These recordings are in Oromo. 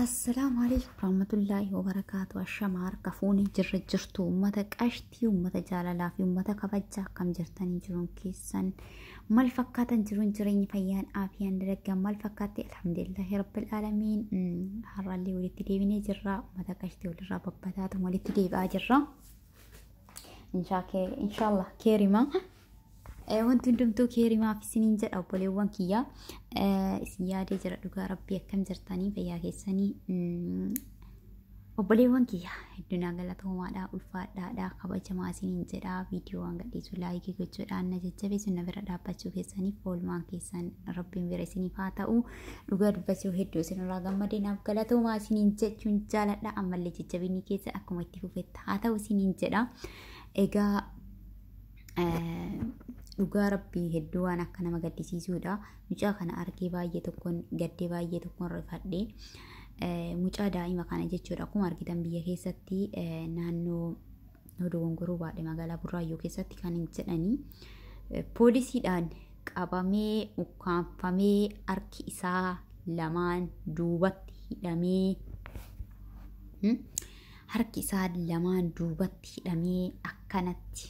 Assalaamu alaikum warahmatullaahi wabarakaatu. Ashama harka fuunee jirra jirtu uummata qashtii, uummata jaalalaa fi uummata kabajaa akkam jirtanii jiruun keessan maal fakkaatan jiruun jireenyi fayyaan aafiyaan dalagaan maal fakkaatte? Alhamdulillahi rabbil aalamiin. Har'aallee walitti deebinee jirra. Uummata qashtii walirraa babbataatu walitti deebi'aa jirra. Inshaallah keerimaa. Wanti hundumtuu keerimaaf isiniin jedha obboleewwan kiyyaa. Isin yaadee jira dhugaa rabbii akkam jirtanii fayyaa keessanii. Obboleewwan kiyyaa hedduu galatoomaadhaa ulfaadhaadhaa kabajamaa isiniin jedha. Viidiyoo waan gadhiisu laayikii gochuudhaan na jajjabeessu na bira dhaabbachuu keessaniif oolmaan keessan rabbiin bira isiniif haa ta'u. Dhugaa dubbachuu hedduu isinirraa gammadee naaf galatoomaa isiniin jechuun jaaladha. Ammallee jajjabinni keessa akkuma itti fufetti haa ta'u isiniin jedha. Egaa dhugaa rabbii hedduu waan akka nama gaddisiisuudha. Mucaa kana argee baay'ee tokkoon gaddee baay'ee tokkoon rifadhee mucaa daa'ima kana jechuudha. Akkuma argitan biyya keessatti naannoo Dogongoruu baadhee magaalaa Burraayyuu keessatti kan jedhanii poolisiidhaan qabamee ukkaanfamee harki isaa lamaan duubatti hidhamee harki isaa lamaan duubatti hidhamee akkanatti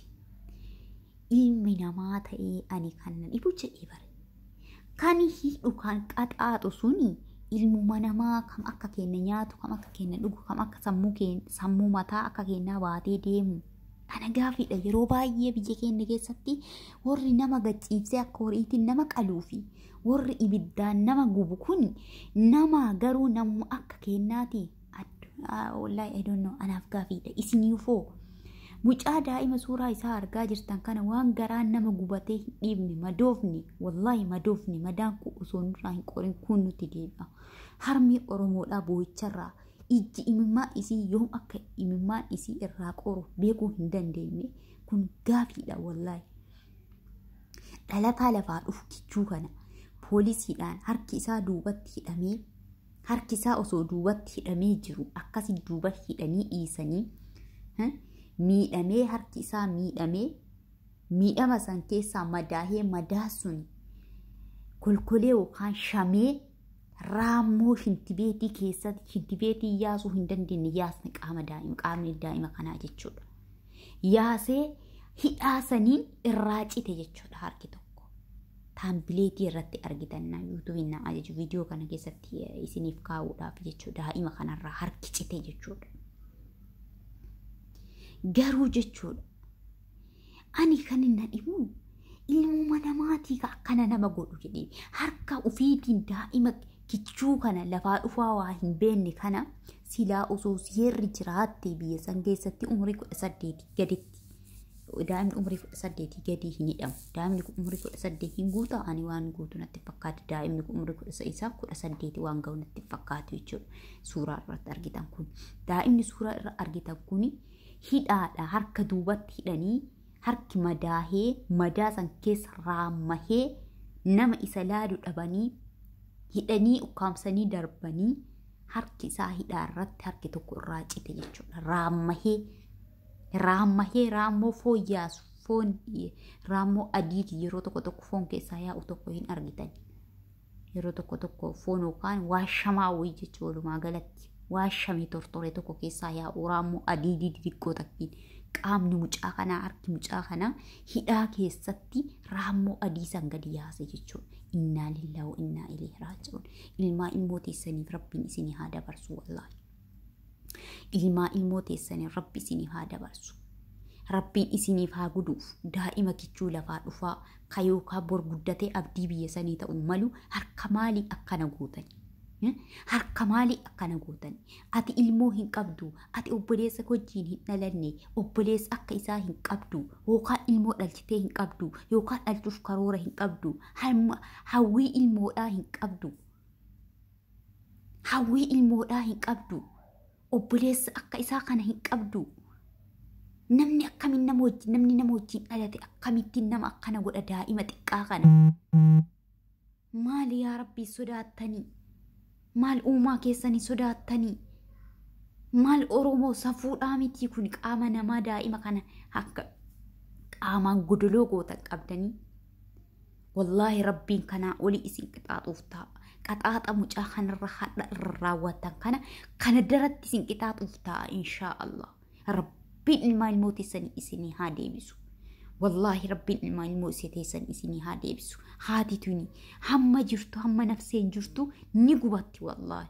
ilmi namaa ta'ee ani kan na dhibu jedhee bare. Kan hidhu kan qaxaaxu suni ilmuma namaa kam akka keenya nyaatu, kam akka keenya dhugu, kam akka sammuu mataa akka keenyaa baatee deemu. Kana gaafiidha yeroo baay'ee biyya keenya keessatti warri nama gachiibsee akka horiitiin nama qaluu fi warri ibiddaan nama gubu kun nama garuu namuma akka keenyaati. Wallaahi I don't know anaaf gaafiidha isiniifoo. Mucaa daa'ima suuraa isaa argaa jirtan kana waan garaan nama gubatee hin dhiibne madoofne wallaahi madoofne madaan kun osoo nurraa hin qorin kun nutti deebi'a. Harmi Oromoodhaa boo'icharraa ijji imimmaan isii yoom akka imimmaan isii irraa qoru beekuu hin dandeenye kun gaafiidha wallaahi. Dhalataa lafaa dhufu kichuu kana poolisiidhaan harki isaa duubatti hidhamee harki isaa osoo duubatti hidhamee jiru akkasi duuba hidhanii dhiisanii miidhamee harki isaa miidhamee miidhama san keessaa madaahee madaa sun kolkolee yookaan shamee raammoo shintibeetii keessatti shintibeetii yaasuu hin dandeenye yaasni qaama daa'ima qaamni daa'ima kanaa jechuudha. Yaasee hidhaa saniin irraa cite jechuudha harki tokko. Taambileetii irratti argitan na yuutuubiin na ajaju viidiyoo kana keessatti isiniif kaa'uudhaaf jechuudha daa'ima kanarraa harki cite jechuudha. Garuu jechuudha ani kan na dhibu ilmuma namaatii akkana nama godhu jedhee harka ofiitiin daa'ima kichuu kana lafaa dhufaa waa hin beekne kana silaa osoo seerri jiraatte biyya san keessatti umurii 18 gaditti daa'imni umurii 18 gadi hin hidhamu. Daa'imni kun umurii 18 hin guutaa ani waan guutu natti fakkaata. Daa'imni kun umurii 18 waan ga'u natti fakkaatu jechuudha. Suuraa irratti argitan kun daa'imni suuraa irra argitan kun hidhaadha harka duubatti hidhanii harki madaahee madaa san keessa raammahee nama isa laalu dhabanii hidhanii ukkaamsanii darbanii harki isaa hidhaa irratti harki tokko irraa cite jechuudha. Raammahee raammahee raammoo foon yaasu foon raammoo adiiti yeroo tokko tokko foon keessaa yaa'u tokko hin argitan. Yeroo tokko tokko foon yookaan waashamaa wayii jechuudha walumaa galatti. Waashamee tortoree tokko keessaa yaa'u raammoo adii xixiqqoo takkiin qaamni mucaa kanaa harki mucaa kanaa hidhaa keessatti raammoo adii san gadi yaase jechuudha. Innaa lillahi wa innaa ilayhi raaji'uun. Ilmaa ilmoo teessaniif rabbiin isinii haa dabarsu wallaahi. Ilmaa ilmoo teessaniif rabbi isinii haa dabarsu. Rabbiin isiniif haa guduuf daa'ima kichuu lafaa dhufaa ka yookaan bor guddatee abdii biyya sanii ta'uu malu harka maalii akkana gootan? Harka maalii akkana gootan? Ati ilmoo hin qabdu, ati obboleessa wajjin hin dhalanne, obboleessa akka isaa hin qabdu, yookaan ilmoo dhalchitee hin qabdu, yookaan dhalchuuf karoora hin qabdu, hawwii ilmoodhaa hin qabdu. Hawwii ilmoodhaa hin qabdu. Obboleessa akka isaa kana hin qabdu. Namni akkamiin nama wajjin namni nama wajjin dhalate akkamittiin nama akkana godha daa'ima xiqqaa kana. Maali yaa rabbii sodaattanii? Maal uumaa keessanii sodaattanii? Maal Oromoo safuudhaa miti kun qaama namaa daa'ima kana akka qaamaan godoloo gootan qabdanii? Wallaahi rabbiin kanaa olii isin qixaaxuuf ta'a. Qaxaaxa mucaa kanarra hadha irra raawwattan kana daratti isin qixaaxuuf ta'a inshaa Allah. Rabbiin ilmaa ilmoo teessanii isinii haa deebisu. Wallaahi rabbiin ilmaa ilmoo isee teessan isinii haa deebisu. Haati tuni hamma jirtu hamma nafseen jirtu ni gubatti wallaahi.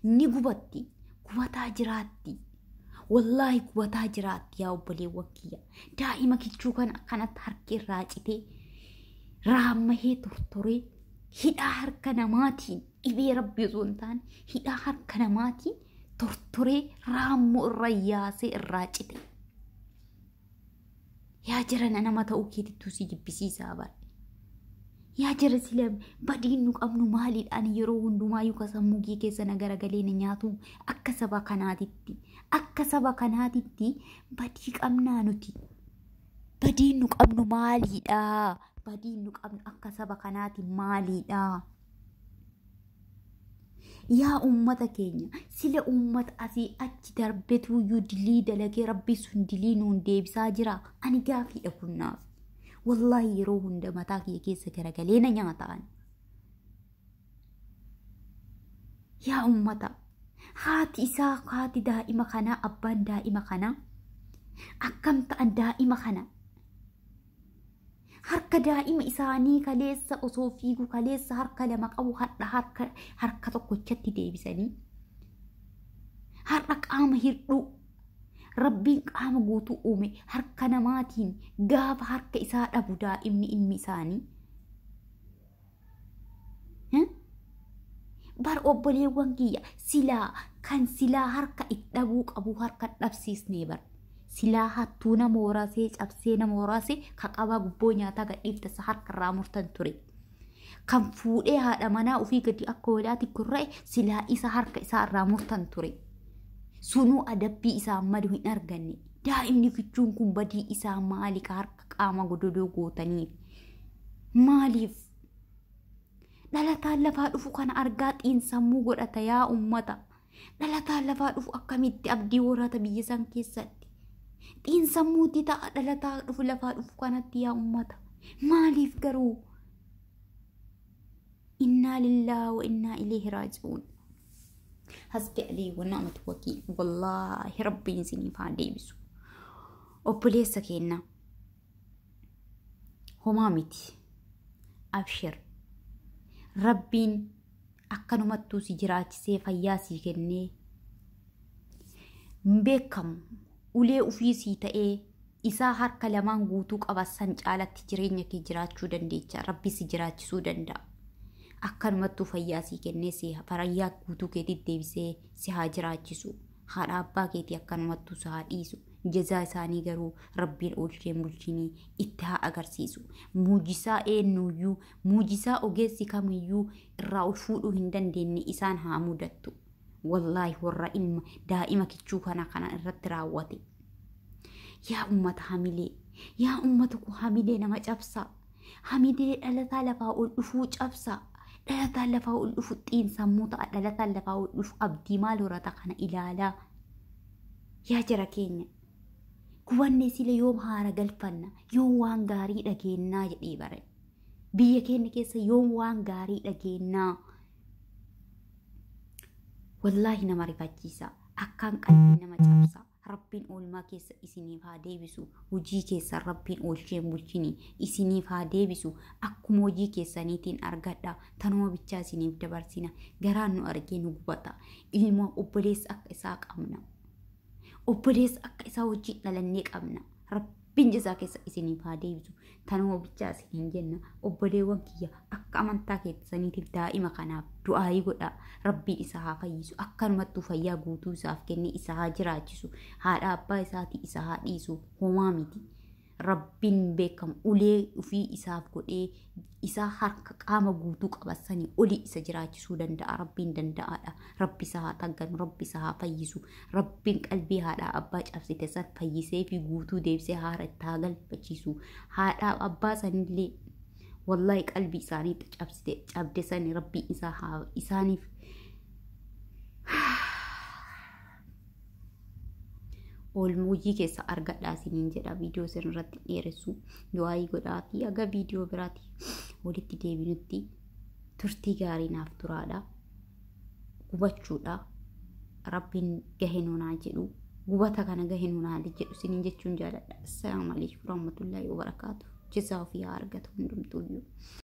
Ni gubatti. Gubataa jiraatti. Wallaahi gubataa jiraatti yaa obboleewwan kiyya. Daa'ima kichuu kana akkanatti harki irraa citee raammahee tortoree hidhaa harka namaatiin dhibee rabbi osoo hin taane hidhaa harka namaatiin tortoree raammoo irra yaasee irraa cite. Yaa jara nama ta'uu keetittuu si jibbisiisaa bara. Yaa jara sila badiin nu qabnu maaliidhaan yeroo hundumaayyuu ka sammuu kee keessa na garagalee na nyaatu akka saba kanaatitti. Akka saba kanaatitti badii qabnaa nuti. Badiin nu qabnu maaliidha? Badiin nu qabnu akka saba kanaati maaliidha? Yaa uummata keenya sila uummata asii achi darbetuyyuu dilii dalagee rabbi sun dilii nuun deebisaa jira. Ani gaafiidha kunnaaf. Wallaahi yeroo hunda mataa kiyya keessa garagalee na nyaataan. Yaa uummata haati isaa haati daa'ima kanaa abbaan daa'ima kanaa akkam ta'an daa'ima kana harka daa'ima isaanii kaleessa osoo fiigu kaleessa harka lama qabu hadha harka tokkochatti deebisanii har'a qaama hirdhuu rabbiin qaama guutuu uume harka namaatiin gaafa harka isaa dhabu daa'imni ilmi isaanii. Bar obboleewwan kiyya silaa kan silaa harka itti dhabuu qabu harka dhabsiisnee bar. Silaa hattuu nama horaasee cabsee nama horaasee ka qabaa gubboo nyaataa gadhiiftasa harka irraa murtan ture. Kan fuudhee haadha manaa ofii gadi akka hoolaatti gurra'e silaa isa harka isaa irraa murtan ture. Sunuu adabbii isaa malu hin arganne. Daa'imni kichuun kun badii isaa maali ka harka qaama gododoo gootaniif? Maaliif? Dhalataan lafaa dhufu kana argaa xiinsammuu godhata yaa uummata. Dhalataan lafaa dhufu akkamitti abdii horata biyya san keessatti? Xiinsammuutti ta'a dhalataa dhufu lafaa dhufu kanatti yaa uummata. Maaliif garuu? Innaa lillaahi wa innaa ilayhi raaji'uun. Hasbi alii wa ni'mal wakiil. Wallaahi rabbiin isiniif haa deebisu. Obboleessa keenya homaa miti. Abshir. Rabbiin akkanumattuu si jiraachisee fayyaa sii kennee hin beekamu ulee ofii sii ta'ee isaa harka lamaan guutuu qaba san caalatti jireenya kee jiraachuu dandeecha. Rabbi si jiraachisuu danda'a. Akkanumattuu fayyaa sii kennee si fayyaa guutuu keetitti deebisee si haa jiraachisu. Haadha abbaa keetii akkanumattuu si haa dhiisu. Jazaa isaanii garuu rabbiin oolchee bulchinii itti haa agarsiisu. Muujisaa eenyuyyuu muujisaa ogeessi kamiyyuu irraa ol fuudhuu hin dandeenye isaan haa mudattu. Wallaahi warra ilma daa'ima kichuu kana irratti raawwate. Yaa uummata hamilee, yaa uummata koo hamilee nama cabsa. Hamilee dhalataa lafaa ol dhufuu cabsa. Dhalataan lafaa ol dhufu xiinsammuu ta'a. Dhalataan lafaa ol dhufu abdii maal horata kana ilaalaa. Yaa jara keenya. Gubannee sila yoom haara galfanna, yoom waan gaarii dhageennaa jedhee bare. Biyya keenya keessa yoom waan gaarii dhageennaa. Wallaahi nama rifachiisa. Akkaan qalbii nama cabsa. Rabbiin oolmaa keessa isiniif haa deebisu. Hojii keessa rabbiin oolchee bulchini isiniif haa deebisu. Akkuma hojii keessaniitiin argadha. Tanuma bichaa isiniif dabarsina. Garaan nu argee nu gubata. Ilma obboleessa akka isaa qabna. Obboleessa akka isaa wajjin dhalannee qabna. Rabbiin jazaa keessa isiniif haa deebisu. Tanuma bichaa isiniin jenna. Obboleewwan kiyya akka amantaa keessaniitiif daa'ima kanaaf du'aayii godhaa. Rabbiin isa haa fayyisu. Akkanumattuu fayyaa guutuu isaaf kennee isa haa jiraachisu. Haadha abbaa isaatii isa haa dhiisu. Homaa miti. Rabbiin beekamu ulee ofii isaaf godhee isaa harka qaama guutuu qabasanii olii isa jiraachisuu danda'a. Rabbiin danda'aadha. Rabbi isa haa xagganu. Rabbi isa haa fayyisu. Rabbiin qalbii haadha abbaa cabsite san fayyisee fi guutuu deebisee haara itti haa galfachiisu. Haadha abbaa sanillee wallaahi qalbii isaanii cabsite cabde sani rabbiin isaa haa isaaniif oolmaa hojii keessa argadhaa isiniin jedha. Viidiyoo isin irratti dheeressu du'aayii godhaa fi aga viidiyoo biraatti walitti deebinutti Turtii gaarii naaf turaadha. Gubachuudha. Rabbiin gahe nuunaa jedhu. Gubata kana gahe nuunaa jedhu isiniin jechuun jaaladha. Assalaamu alaikum warahmatullaahi wabarakaatu. Jazaa ofii haa argatu hundumtuuyyuu.